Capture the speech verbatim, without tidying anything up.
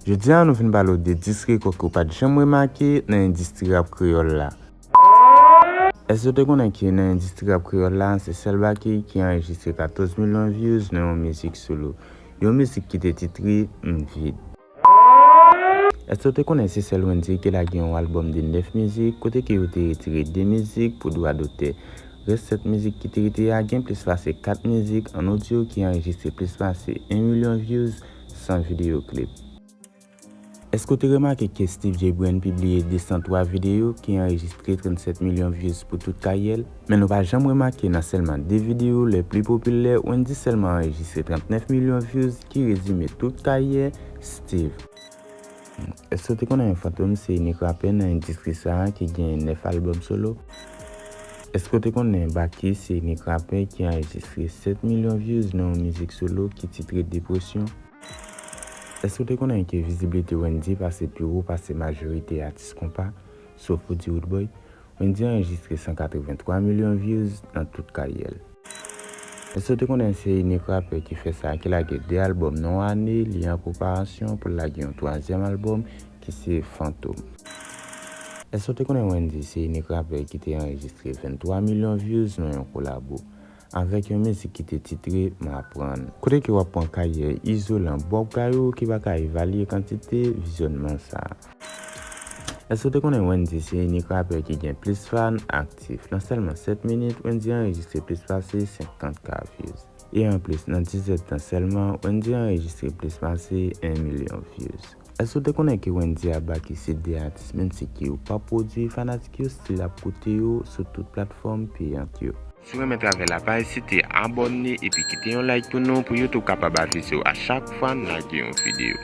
Jodi a, nou vin pale w de dis rekò ke w pa t janm remake nan endistri rap kreyòl la. Èske w te konnen ke nan endistri rap kreyòl la, se sèl Baky ki anrejistre katòz milyon views nan yon mizik solo? Yon mizik ki te titre M Vid. Èske w te konnen se sèl Wendyy ki lage yon albòm de nèf mizik, kote ke yo te retire de mizik pou dwa dotè? Rès sèt mizik ki te rete a gen plis pase kat mizik an odyo ki anrejistre plis pase en milyon views san videyo klip. Èske w te remake ke Steve J Brand pibliye de san twa videyo ki anrejistre trannsèt milyon views pou tout karyè l? Men nou pa janm remake nan sèlman de videyo le pli popilè, Wendyy sèlman anrejistre trannèf milyon views ki rezime tout karyè Steve. Èske w te konnen Fantom se inik rapè nan endistri sa a ki gen nèf albòm solo? Èske w te konnen Baky se inik rapè ki anrejistre sèt milyon views nan yon mizik solo ki titre Depresyon? Èske w te konnen ke viziblite Wendyy pase pi wo pase majorite atis konpa, sof Roody Roodboy? Wendyy anrejistre san katrevenntwa milyon views nan tout karyè l. Èske w te konnen se inik rapè ki fè sa, ki lage de albòm nan yon ane, li an preparasyon pou l lage yon twazyèm albòm ki se Fantom? Èske w te konnen Wendyy se inik rapè ki te anrejistre venntwa milyon views nan yon kolabo avèk yon mizik ki te titre M Aprann? Kote ke w ap pran karyè izolan Bob Kayou ki pa ka evalye kantite vizyònman sa a? Èske w te konnen Wendyy se inik rapè ki gen plis fan aktif? Nan sèlman sèt minit, Wendyy anrejistre plis pase senkant ka views. E anplis, nan diz èdtan sèlman, Wendyy anrejistre plis pase en milyon views. Èske w te konnen ke Wendyy ak Baky se de atis, menm si ke yo pa pwodui, fanatik yo still ap koute yo sou tout platfòm peyant yo? Si w renmen travay la, pa ezite abòne epi kite yon like pou nou, pou YouTube kapab avize w a chak fwa n lage yon videyo.